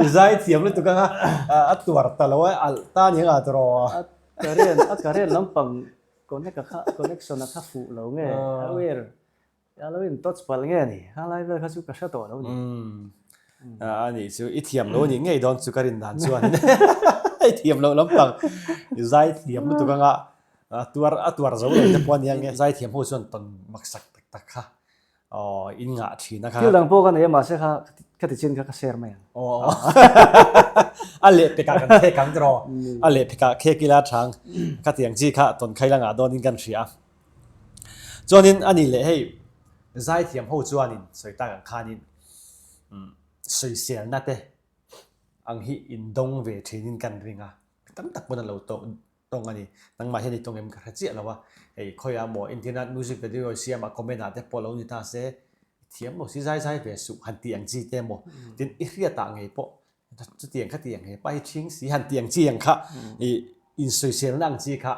[SPEAKER 2] I zai thiam lutuk anga a tuar ta lo a alh ta ni anga tawrh
[SPEAKER 1] A current a current lampang connect a kha connection a kha fuh lo nge a wire a lo in touch palh nge ni kha lai vel kha chu ka hre tawh lo ni.
[SPEAKER 2] A nih chu i thiam lo anih ngei dawn chu ka rin dan chuan i thiam loh lampang i zai thiam lutuk anga a tuar a tuar zo lo te pawh ania nge zai thiam ho chuan tawn maksak tak tak kha aw in ngah thin a kha.
[SPEAKER 1] Thil dang pawh ka nei a mahse kha ka ti chin kha ka share mai ang.
[SPEAKER 2] Aw a leh pekah kan khek ang tiraw a leh pekah khek ila thang ka tiang chi kha tawn khaila ngah dawnin kan hria. Chuanin a ni leh hei zaithiam ho chuanin sawi tak ang khanin sawiselna te ang hi indawng ve thinin kan ring a, tam tak pawn a lo tawng tawng a ni. Nangmah hian i tawng em ka hre chiah lo a, hei khawiah maw entirna music video siamah comment ah te pawh lo ni ta se i thiam lo si zai zai ve suh han tih ang chi te maw tin i hriatah ngei pawh chutiang kha tiang he pa hi ṭhing si han tih ang chi ang kha i insawiselna ang chi kha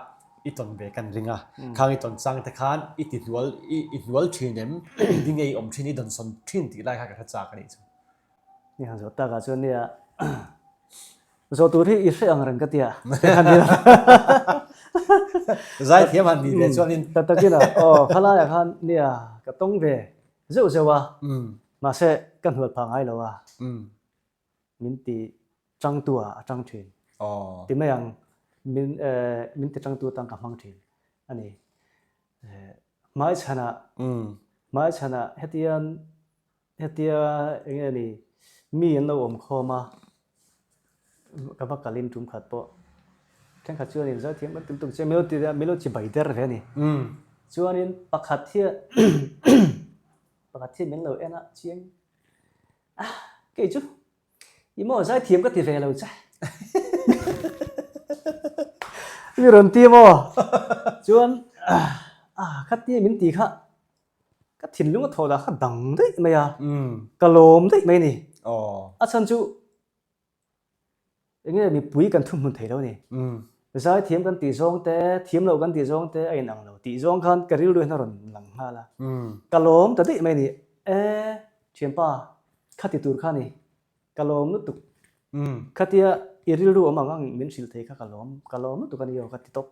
[SPEAKER 2] i tawn ve kan ring a, khang i tawn chang te khan i ti hnual i i hnual ṭhin em engtin nge i awm ṭhin i dawnsawn ṭhin tih lai kha ka hre chak a nih chu.
[SPEAKER 1] Ni han zawh takah chuan nia zawh tur hi i hre ang reng ka tia.
[SPEAKER 2] Zaithiam han nih ve chuanin.
[SPEAKER 1] Ta takin a aw khalaiah khan nia ka tawng ve zeuh zeuh a mahse ka hnual phah ngai lo a. Min ti tangtu ah a tang thin. Ti mai ang min min ti tangtu atan ka hmang thin a ni. Hmaichhanah hmaichhanah hetian hetia eng nge ni mi an lo awm khawm a ka va kalin tum khat pawh thenkhat chuan in zaithiam kan tum tum che min lo ti min lo chi bai der ve a ni. Chuanin pakhat hian pakhat hian min lo en a chiang Ah, kei chu i maw zaithiam ka ti ve lo che. Mi rawn ti maw? Chuan ah khatia min ti kha ka thinlung a thawh dah kha dang daih mai a, ka lawm daih mai a ni. A chhan chu Enge mipui kan thuhmun thei lo ni. Zaithiam kan tih zawng te, thiam loh kan tih zawng te a inang lo tih zawng khan ka rilru hian a rawn lang nghal a. Ka lawm ta daih mai a ni. E, thianpa, kha ti tur kha ni. Ka lawm lutuk. Khatia i rilru awm ang ang min hrilh thei kha ka lawm, ka lawm lutuk a ni aw ka ti tawp.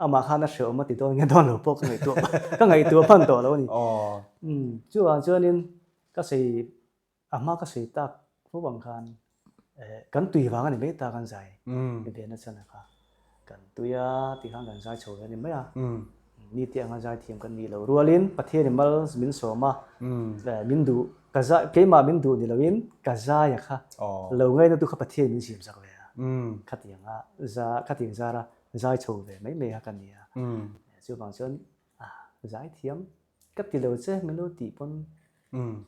[SPEAKER 1] Amah khan a hreawm a ti dawn nge dawn lo pawh ka ngaihtuah ka ngaihtuah hman tawh lo a ni. Chuvang chuanin ka sawi A hma ka sawi tak fo ang khan kan tui vang a ni mai ta kan zai ve na chhan a kha kan tui a ti khan kan zai chho ve a ni mai a. Mi tih anga zaithiam kan nih loh rualin Pathianin mal min sawm a, min duh, ka zai, keimah min duh ni loin ka zaia kha lo ngaina tu kha Pathianin min siam sak ve a. Khatianga za, khatiang zara zai chho ve mai mai kha ka ni a. Chuvang chuan zaithiam ka ti lo che min lo tih pawn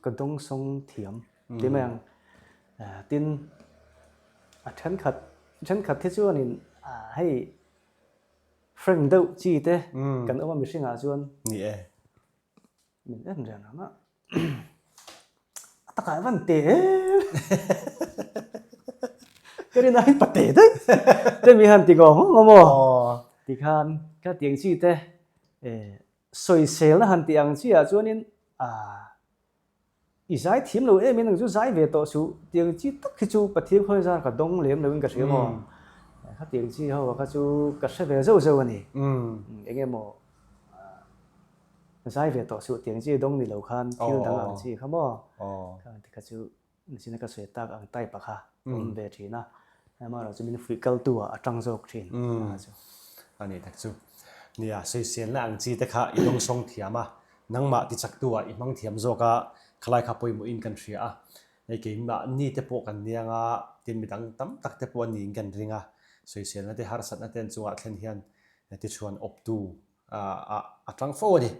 [SPEAKER 1] ka dawngsawng thiam ti mai ang. Tin, a thenkhat, thenkhat hi chuanin hei Frank deuh chi te kan awm a mihring ah chuan.
[SPEAKER 2] Ni e.
[SPEAKER 1] Min en reng ang a. A takah van te em. Ka rin aiin pa te daih. Te mi han ti ngawng ngawng awm aw. Tikhan ka tiang chi te sawiselna han tih ang chi ah chuanin I zai thiam lo em in ang chu zai ve tawh suh tiang chi tak hi chu Pathian khawi zar ka dawng lem lo in ka hria maw? Khatiang chi ho kha chu ka hre ve zeuh zeuh a ni. Eng emaw zai ve tawh suh tiang chi dawng ni lo khan thil dang ang chi kha maw? Khang te kha chu Nichin a ka sawi tak ang type ah kha ka awm ve thin a, amaherawh chu min fuih kaltu ah a tang zawk thin a chu.
[SPEAKER 2] A nih tak chu. Nia, sawiselna ang chi te kha i dawngsawng thiam a, nangmah tichaktu ah i hmang thiam zawk a, khalai kha pawimawhin kan hria a. Hei keimah ni te pawh kan niang a, tin midang tam tak te pawh a niin kan ring a, sawiselna te harsatna te an chungah thlen hian tichhuan awptu a tang fo a ni.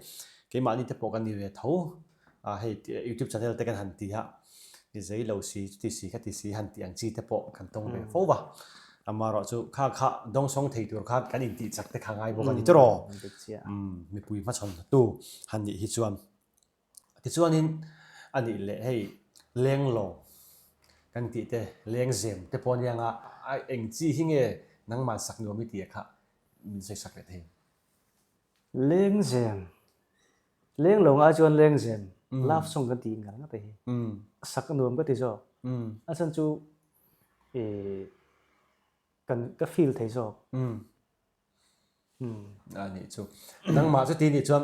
[SPEAKER 2] Keimahni te pawh kan ni ve tho a, hei youtube channel te kan han ti a, i zei lo si chuti si khati si han tih ang chi te pawh kan tawng ve fo va. Amaherawh chu kha kha dawngsawng thei tur khan kan intih chak te kha ngai bawk a ni tiraw? Mipui hmachhawn tu han nih hi chuan. Tichuanin a nih leh hei lenglawng kan tih te, lengzem te pawh ania nga a eng chi hi nge nangmah sak nuam i tih kha min sawi sak leh thei.
[SPEAKER 1] Lengzem, lenglawng ai chuan lengzem, love song kan tih ngar ngat a hi. Sak nuam ka ti zawk. A chhan chu ih kan ka feel thei zawk.
[SPEAKER 2] A nih chu. Nangmah chu ti nih chuan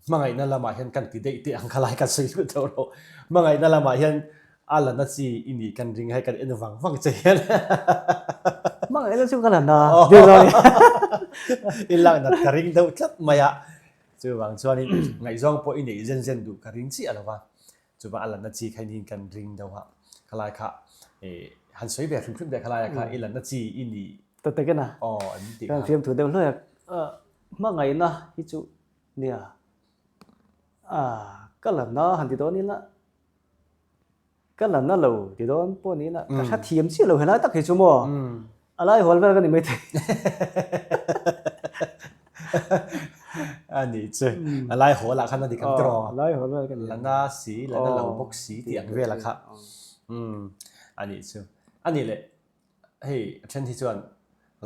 [SPEAKER 2] hmangaihna lamah hian kan ti daih teh ang kha lai kan sawi lut deuh rawh. Hmangaihna lamah hian a la na chi i nih kan ring hei kan en vang vang che hian.
[SPEAKER 1] Hmangaihna chu ka la na.
[SPEAKER 2] I lak nat ka ring deuh tlat mai a. Chuvang chuanin ngaihzawng pawh i neih zen zen duh ka ring chiah lo va. Chuvang a lanna chi kha niin kan ring deuh a, khalai kha han sawi ve hrim hrim teh khalaia kha i lanna chi i nih.
[SPEAKER 1] Ta takin a.
[SPEAKER 2] Aw an
[SPEAKER 1] tih kha. Kan fiamthu deuh hluai a, hmangaihna hi chu nia ka lanna han ti dawn ila, ka lanna lo ti dawn pawh ni ila, ka hrethiam chiah lo helai tak hi chu maw. A lai hual vel ka ni maithei.
[SPEAKER 2] A nih chu. A lai hawl ah khan a dik ang tiraw?
[SPEAKER 1] A lai hawl vel ka ni.
[SPEAKER 2] La na si, la na lo bawk si tih ang vel a kha. A nih chu. A nih leh hei a then hi chuan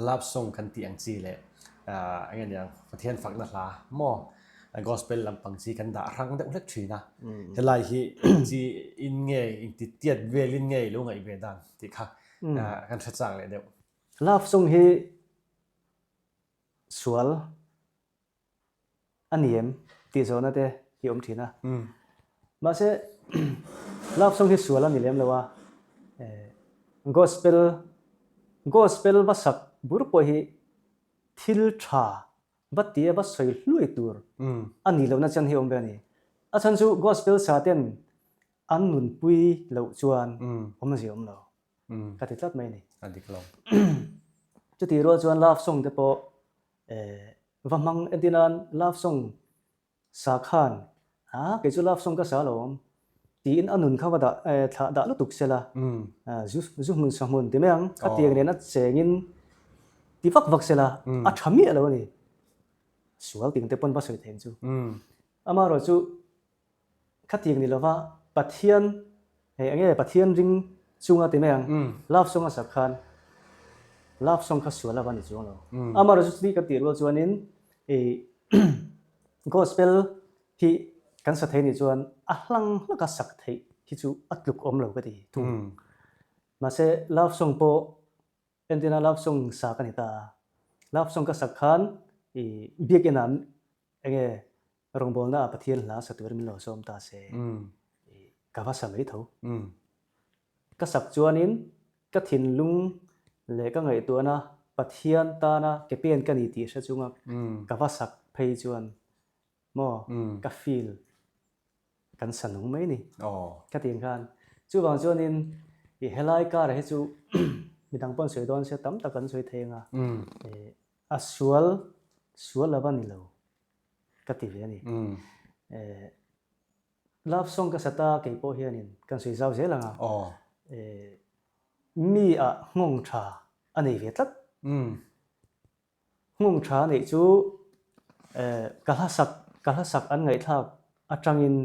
[SPEAKER 2] love song kan tih ang chi leh eng nge niang Pathian fakna hla maw gospel lampang chi kan dah hrang deuh hlek thin a. Helai hi chi in nge intitiat velin nge i lo ngaih ve dan tih kha kan hre chak leh deuh.
[SPEAKER 1] Love song hi sual a ni em tih zawhna te hi awm thin a. Mahse love song hi sual a ni lem lo a, gospel gospel va sak bur pawh hi thil tha va tia va sawi hluai tur a nih lohna chan hi awm ve a ni. A chhan chu gospel sa ten an nunpui loh chuan awmzia awm lo. Ka ti tlat mai a ni.
[SPEAKER 2] A dik lo.
[SPEAKER 1] Chutih rual chuan love song te pawh va hmang entir nan love song sa khan a kei chu love song ka sa lo awm tiin a nun kha va dah thlah dah lutuk se la zu zu hmun sa hmun ti mai ang a tiang nen a chengin ti vak vak se la a tha miah lo a ni. Sual ting te pawn va sawi thei ang chu. Amaherawhchu chu Khatiang ni lova Pathian hei eng nge Pathian ring chunga ti mai ang love song a sak khan love song kha sual lova ni chuang lo. Amaherawhchu chu kan tih rual chuanin i gospel hi kan sa thei nih chuan a hlang hlaka sak theih hi chu a tluk awm lo ka ti thung. Mahse love song pawh entirna love song sa ka ni ta a, love song ka sak khan i biakinn ah eng nge Rawngbawlna ah Pathian hla sa turin min lo sawm ta se, ka va sa mai tho. Ka sak chuanin ka thinlung leh ka ngaihtuahna Pathian tana ke pen ka ni tih hre chunga ka va sak phei chuan. Maw? Ka feel kan sa nung mai ni. Ka ti ang khan. Chuvang chuanin i helai kar hi chu midang pawh an sawi dawn sia tam tak an sawi thei anga a sual sual lova ni lo ka ti ve a ni. Love song ka sa ta kei pawh hianin kan sawi zau zel anga mi ah nghawng tha a nei ve tlat. Nghawng tha neih chu ka hla sak ka hla sak an ngaihthlak atangin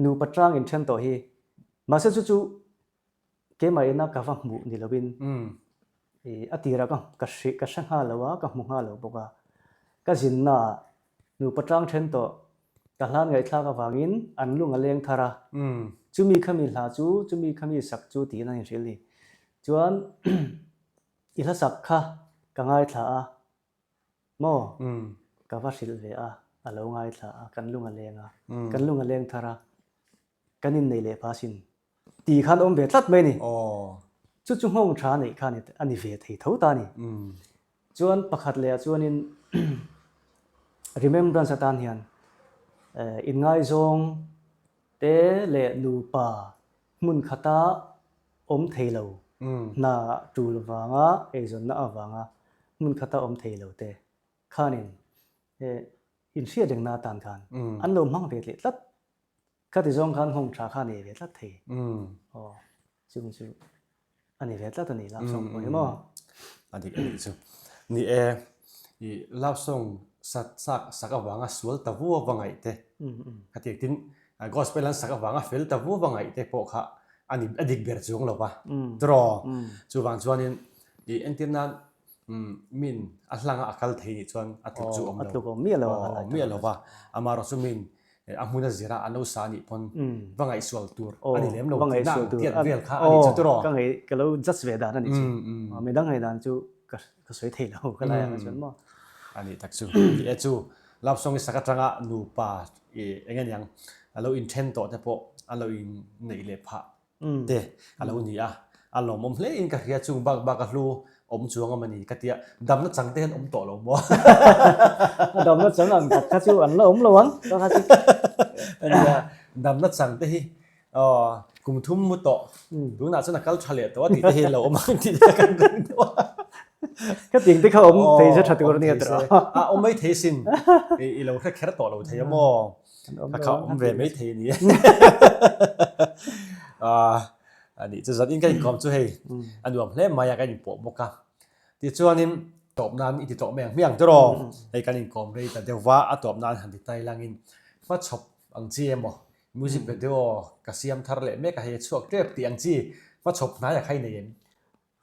[SPEAKER 1] nupa tang in then tawh hi. Mahse chu chu keimah ina ka va hmuh ni lovin a tirah ka ka hre ka hre nghal lo a, ka hmu nghal lo bawk a. Ka zinna ah nupa tang then tawh ka hlan ngaihthlak avangin an lung a leng thar a. Chumi khami hla chu chumi khami sak chu tiin an inhrilh ni. Chuan I hlasak kha ka ngaithla a maw? Ka va hrilh ve a, a lo ngaithla a, kan lung a leng a, kan lung a leng thar a, kan innei leh pha sin tih khan awm ve tlat mai a ni. Chu chu nghawng tha neih kha a ni ve thei tho ta a ni. Chuan pakhat leh ah chuanin remembrance atan hian inngaizawng te leh nupa hmun khata awm thei lo, hna tul vanga eizawnna avanga hmun khata awm thei lo te khanin inhriat rengna atan khan an lo hmang ve tleh tlat. Khati zawng khan nghawng tha kha nei ve tlat thei. Aw, chung chu a ni ve tlat a ni love song pawh hi maw?
[SPEAKER 2] A dik a nih chu. Ni e, i love song sat sak sak avanga sual ta vuau va ngaih te, khatiang tin gospel an sak avanga fel ta vuau va ngaih te pawh kha a ni a dik ber chuang lo va tiraw? Chuvang chuanin i entir nan min a hlanga a kal thei nih chuan a tluk chu awm lo.
[SPEAKER 1] A tluk awm miah lo
[SPEAKER 2] a. Awm miah lo va. Amaherawhchu chu min a hmun a zira an lo sa nih pawn va ngaihsual tur a ni lem lo tihna ang tiat vel kha a nih chu tiraw?
[SPEAKER 1] Ka ngaih ka lo judge ve dan a nih chu. Midang ngaih dan chu ka sawi thei lo ka lai ang chuan maw.
[SPEAKER 2] A nih tak chu. Ni e chu love song i sak atanga nupa i eng aniang a lo inthen tawh te pawh a lo inneih leh phah te a lo ni a, a lawmawm hle in ka hria chung bak bak a hlu awm chuang a mani ka tia damna chang te hian awm tawh lo maw?
[SPEAKER 1] A damna chang ang tak kha chu an la awm lo ang ka kha chu.
[SPEAKER 2] Ania damna chang te hi aw kum thum mu tawh tunah chuan a kal tha leh tawh a tih te hi lo awm ang tih te kan ring deuh a.
[SPEAKER 1] Ka ting te kha awm thei se tha tur ania tawh.
[SPEAKER 2] A awm mai thei sin i lo hre kher tawh lo thei a maw? A kha awm ve mai thei a ni e. A nih chu zan in kan inkawm chu hei a nuam hle mai a kan inpawh bawk a. Tichuanin tawp nan i ti tawh mai ang hmiang te rawh. Hei kan inkawm rei ta deuh va a tawp nan han ti tai langin hmachhawp ang chi emaw music video ka siam thar leh mek a hei a chhuak tep tih ang chi hmachhawp hnai a khai nei em?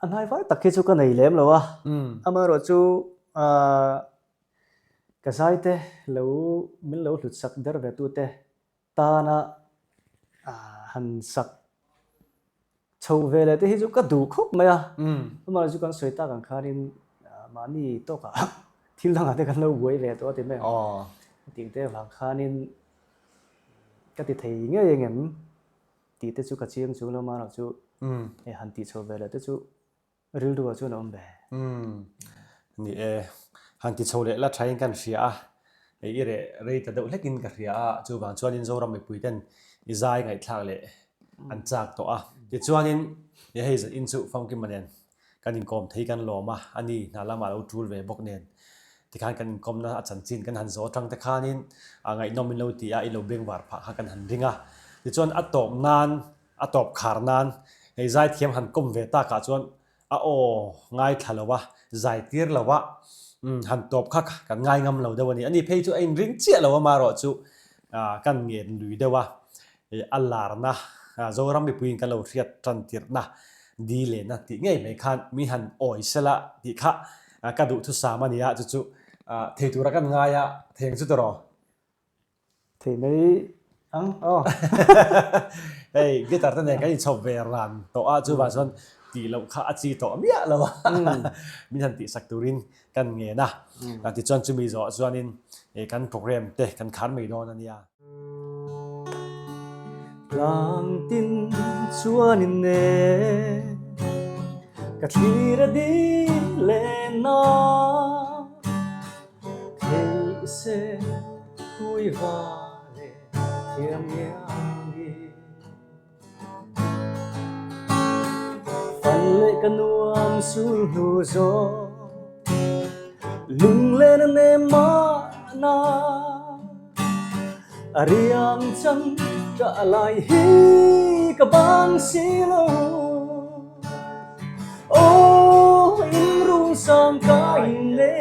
[SPEAKER 1] A hnai vai tak hi chu ka nei lem lo a, amaherawhchu Ka zaite lo min lo hlut sak der ve tute tana han sak chho ve leh te hi chu ka duh khawp mai a. Amah chu kan sawi tak ang khanin mahni tawkah thil dangah te kan lo buai ve tawh a ti mai ang. Tih te avang khanin ka ti thei ngei engem tih te chu ka chiang chung lo amaherawh chu han tih chho ve leh te chu Rilru ah chuan a awm ve.
[SPEAKER 2] Umm. Ni e. Han ti chho leh la thain kan hria a, hei i reh rei ta deuh hlekin ka hria a, chuvang chuanin Zoram mipui ten i zai ngaihthlak leh an chak tawh a. Tichuanin ni hei zan in chu famkima nen kan inkawm thei kan lawm a, a ni hna lamah lo tul ve bawk nen tikhan kan inkawmna a chanchin kan han zawh atang te khanin a ngaihnawm in lo ti a, i lo bengvar phah kha kan han ring a. Tichuan a tawp nan A tawp khar nan hei zaithiam han kawm ve takah chuan a aw ngaithla lo a, zai tir lo a, han tawp kha kan ngai ngam lo deuh a ni. Ani phei chu a inring chiah lo amaherawh chu kan ngen lui deuh a, a larna Zoram mipuiin kan lo hriat tan tirhna di lehna tih ngei mai khan mi han awi sela tih kha ka duhthusam a ni a, chu chu thei tura kan ngai a, thei ang chu tawh.
[SPEAKER 1] Thei mai ang aw.
[SPEAKER 2] Hei guitar te nen kan inchhawp ve ran tawh a chuvang chuan tih loh kha a chi tawh miah lo a min han tihsak turin kan ngen a tichuan chumi zawh chuanin kan program te kan khar mai dawn a nia.
[SPEAKER 1] Tlang tin chuanin e ka thlir a ding leh na. Theih se Thui va leh thiam ngiangi. Fan leh ka nuam sul hnu zawk lunglen a nem mahna a riang chang ṭah lai hi ka bang si lo. Aw in rung sang ka in le.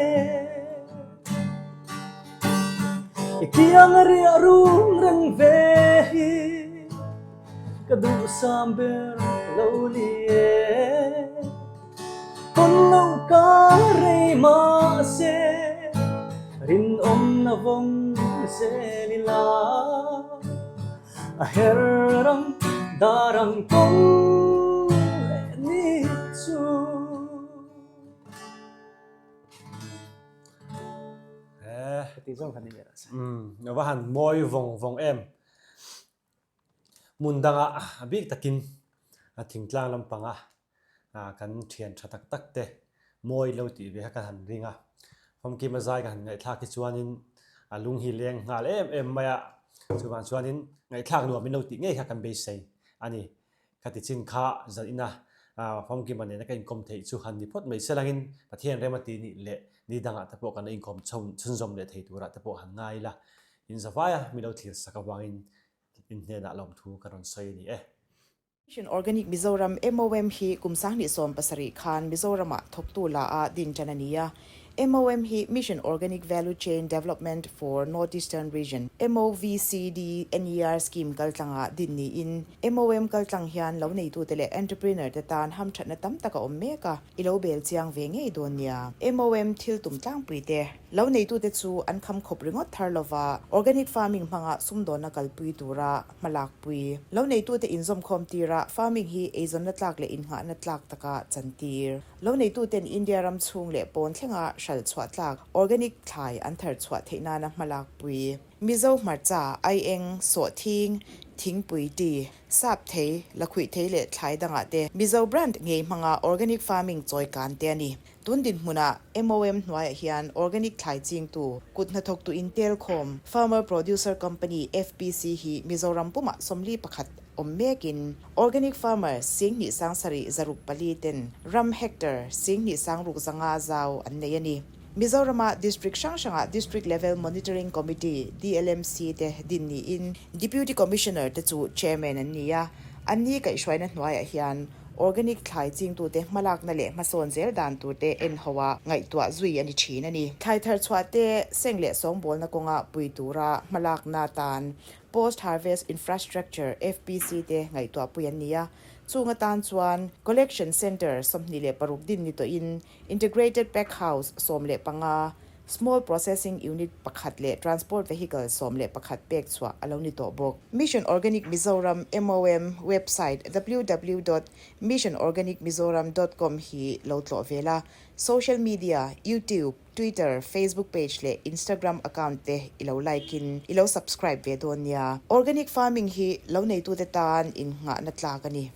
[SPEAKER 1] I kiang a riah rum reng ve hi ka duhsam ber lo ni e. Tawn lo ka rei mahse rinawmna vawng zel ila a her rang dar ang kawng leh ni chu. Heti zawng khan ni rawh se.
[SPEAKER 2] A va han mawi vawng vawng em. Hmun danga a bik takin a thingtlang lampanga kan thian tha tak tak te mawi lo tih ve kha ka han ring a. Famkima zai ka han ngaihthlak hi chuanin a lung hi leng nghal em em mai a. Chuvang chuanin ngaihthlak nuam in lo tih ngei kha kan beisei a ni. Khati chin kha zan ina famkima nena ka inkawm theih chu han ni phawt mai se langin Pathian rem a ti nih leh ni dangah te pawh kan la inkawm chhunzawm leh thei turah te pawh han ngai ila. In zavaia mi lo thlir sak avangin in hnenah lawmthu ka rawn sawi a ni e.
[SPEAKER 3] Mission Organic Mizoram, MOM, hi kum 2017 khan Mizoramah thawktu la a din tan a ni a. MOM hi Mission Organic Value Chain Development for North Eastern Region, MOVCDNER, scheme kaltlanga din niin, MOM kaltlang hian lo neitute leh entrepreneur te tan hamthatna tam tak a awm mek a, i lo bel chiang ve ngei dawn nia. MOM thil tum tlangpui te, lo neitute chu an kham khawp ringawt thar lova, organic farming hmanga sumdawnna kalpui tura hmalakpui. Lo neitute inzawmkhawm tira farming hi eizawnna tlak leh innghahna tlak taka chantir. Lo neituten India ram chhung leh pawn thlenga hralh chhuah tlak organic thlai an thar chhuah theih nana hmalakpui. Mizo hmarcha, aieng, sawhthing, thingpui, tea, sap thei, lakhuih thei leh thlai dangah te Mizo brand ngei hmanga organic farming chawi kan te a ni. Tun dinhmunah MOM hnuaiah hian organic thlai chingtu, kut hnathawktu intelkhawm, Farmer Producer Company, FPC, hi Mizoram pumah 41 awm mekin, Organic farmer 27 604 ten ram hectare 2600 zau an nei a ni. Mizorama District hrang hrangah District Level Monitoring Committee, DLMC, te din niin Deputy Commissioner te chu Chairman an ni a. An ni kaihhruaina hnuaiah hian organic thlai chingtute hmalakna leh hmasawn zel dan turte en ho a ngaihtuah zui a ni thin a ni. Thlai thar chhuah te seng leh sawngbawlna kawnga pui tura hmalakna tan Post Harvest Infrastructure, FPC, te ngaihtuahpui an ni a, chung atan chuan Collection Centre 26 din ni tawhin Integrated Pack House 15, Small Processing Unit pakhat leh Transport Vehicle 11 pek chhuah a lo ni tawh bawk. Mission Organic Mizoram, MOM, website www dot missionorganicmizoram dot com hi lo tlawh ve la, social media, YouTube, Twitter, Facebook page leh Instagram account te i lo like in i lo subscribe ve dawn nia. Organic farming hi lo neitute tan innghahna tlak a ni.